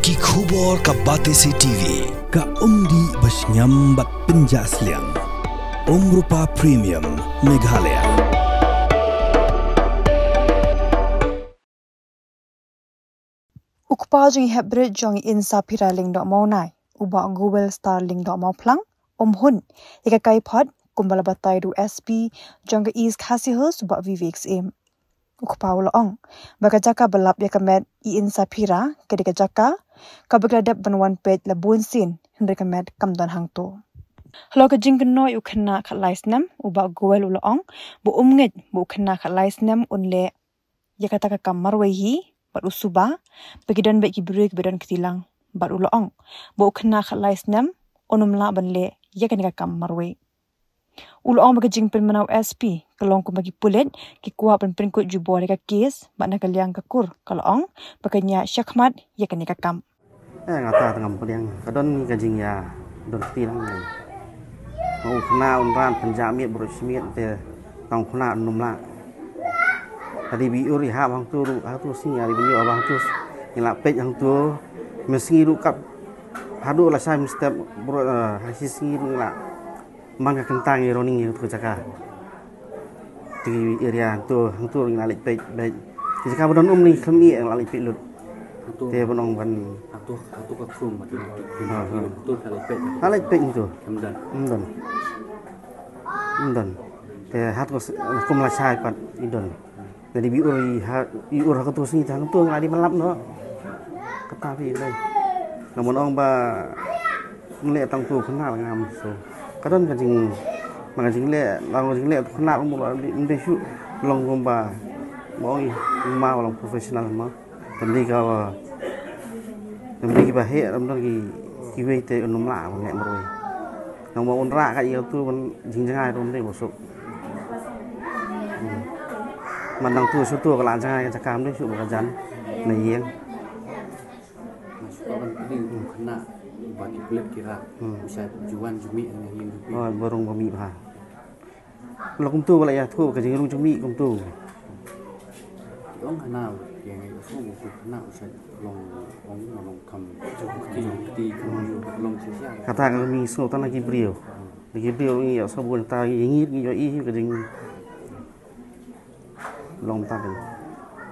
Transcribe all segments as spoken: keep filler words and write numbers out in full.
Ki khubor ka Batesi T V. Ka umdih ba shngiam bad pynjah sliang. Umrupa Premium Meghalaya. U kpa jong i hepbrit jong i Insaphira Lyngdoh Mawnai, u Bah Goel Star Lyngdoh Mawphlang, um hun ïa ka kaiphod kumba la batai da u S P jong ka East Khasi Hills, u Bah Vivek Syiem. U kpa u la ong ba ka jaka ba lap ïa ka met i Insaphira ka dei ka jaka kaba ki la dep ban wan peit la bun sien, hynrei ka met kam don hangto. Halor ka jingkynnoh ïa u khynnah khatlai snem, u Bah Goel u la ong ba um ngeit ba u khynnah khatlai snem un leh ïa kata ka kam marwei hi bad u suba ba ki don beit ki briew kiba don kti lang, bad u la ong ba u khynnah khatlai snem un ym lah ban leh ïa kane ka kam marwei. U la ong ba ka jingpynmynnaw S P ka long kumba ki pulit ki kwah ban pynkut jubor ïa ka kes, bad na ka liang ka kur ka la ong ba kan ïaid shakhmat ïa kane ka kam. Eh, nga ta tang ngam pdiang. Ka don ka jingïa don kti lang. Nga u khynnah un ran pynjah miet baroh shi miet te tang u khynnah un ym lah. Ka dei ba ur ïa hap hangto ruh, hangto sngi ïa dei ba ïa hap hangto. Ngi la peit hangto. Mynsngi ruh kap haduh la shai mynstep baroh, eh, ha shi sngi ruh ngi la man ka kyntang ïa running ïa tu jaka. Ti area tu, tu ngi la leit peit, peit. Ti jaka ba don um ni khlem ïa la leit peit lut. Tu. Te ba nong ban. Atu, atu ka thung mati. Ha, ha. Tu ka leit peit. Ha leit peit tu. Khlem don. Khlem don. Khlem don. Te hat ko s-, kum la shai pat i don. Jadi bi ur i ha, i ur ha ka tu sngi tang tu ngi la di malap no. Kata phi le. Namun ong ba ngi le tang tu khynnah ngam so. Ka don ka jing, ma ka jing le, la ka jing le tu khynnah mo la di, di shu long gum ba. Mo ong i ma long professional ma. Tam di ka, tam di ki ba he, tam don ki, ki wei te un ym lah ban leh marwei. Nang ba un rah ka ïa tu ban jingjngai ruh ym dei ba suk. Hmm. Man nang tu shu tu ka la jngai ka jaka ym dei suk ba ka jan na ïing. Nga shu ban pynning u khynnah ba ki pulit ki rah. Hmm. U shait ju wan ju mih na ïing jong phi. Oh, ba rung ba mih bha. La kumtu ba la ïathuh ka jingrung jingmih kumtu. Ki ong hana, ki ong hana u shait long, long, long kam jong kti, jong kti, kam jong long shisha. Kata ka mi sngewthuh na ki briew. Na ki briew ngi ïa sngewbha ta ngi ngi ïohi ka jing long ta ka.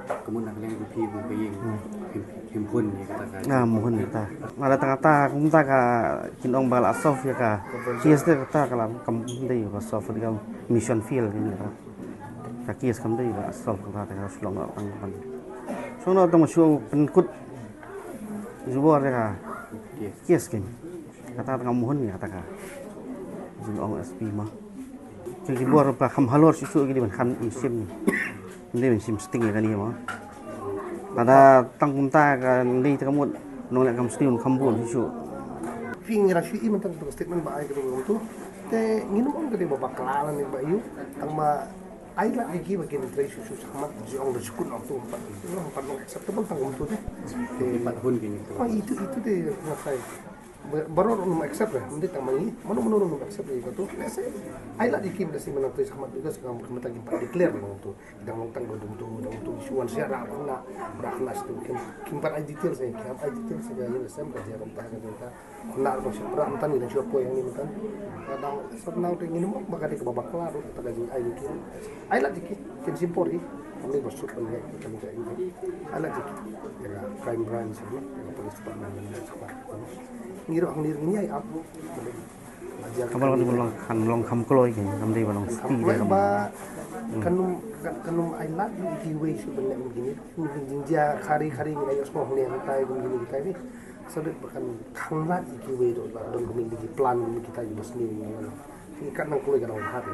Ka mut na ka liang jong phi, ka ïing. Hmm. Him, him hun ïa kata ka. Ah, him hun ïa kata. Nga la tang kata, kumta ka kin ong ba la solve ïa ka. Case te kata ka la kam dei ba solve ïa ka mission field ïa ka. Ka case kam dei ba solve kata ka shu long tang pan. Shu long tang shu pynkut. Jubor ïa ka. Case. Case kin. Kata tang him hun ïa kata ka. Jing ong S P ma. Ki bor ba kham halor shuh shuh ki dei ban khan i shim. Dei ban shim sting ïa kane mo. Lada tang kumta ka dei ta ka mut nong leh kam sting kham bun shuh shuh. Phi ngi ra shu i mynta ka statement ba ai ka dei tu. Te ngin ong ka dei ba bakla la ne ba ïu. Tang ba ai lad ïa ki ba kin trei shuh shuh shakhmat, jong da shu kut nong tu pat. Nong pat nong acceptable tang kumtu te. Te pat hun ki ni. Oh, itu, itu te nga sai. Ba-, baroh ruh ngam accept re, mynta tang ma ngi, mano mano ruh ngam accept re, katu. Lehse ai lad ïa ki mynta shi mynta shi khmat, because ka mynta ki pat declare nangtu. Dang long tang ba dum tu, dang tu shu wan sha ra na, ra na stu kin, kin pat ai details re, kin ai details re, ïa lehse ka jarum ta ka ta. Na ruh shu ra mynta ngi dang shu poi hangne mynta. Ka dang sot nang te ngin mo ba ka dei ka ba bakla ruh ta ka jing ai ïa ki. Ai lad ïa ki, kin shim por hi. Kami ba suk ban ïa ki, kami ka ïa ki. Ai lad ïa ki. Ïa ka crime branch, ïa ka police department, ïa ka Ngi ruh hangne ngi ïai ap. Ka ba long, long kham, long kham kloi ke, kam dei ba long sti de kam. Ba kan ym, kan, kan ym ai lad ïa kiwei shuh ban leh kum kine. Ngi jingjia khari khari ngi ïohsngew hangne hangtai kum kine kitai de. Sa dei ba kan khang lad ïa kiwei ruh ba don kum kine ki plan kum kitai ba sniew ngi. Ngi kat nang kloi ka dang bha de.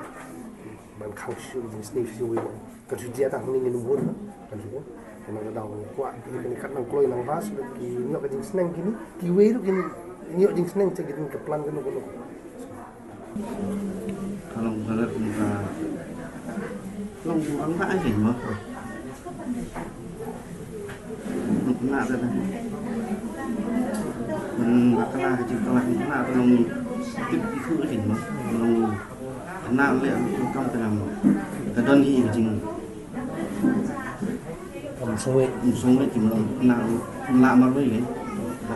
Ban khang shuh jingsniew shuh wei. Kan shu jia tang hangne ngin ym hun. Kan shu. Kan nang ka daw kan kwah. Kan kat nang kloi nang bha shu ki ïoh ka jingsneng kine. Kiwei ruh kin ïoh jingsneng cha ki dei ka plan kano kano. Ka long ka rat ka long ka ang ka ai mo. Long na da. Long ka la ka jing ka la na da long tip ki khu ka jing mo. Long Na leh kam te nam. Ka don hi ka jing. Kam soi. Kam soi ki ma na, na ma loi ke. Ka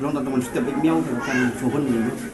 long tang tang step bit miaw ka kan so hun ni.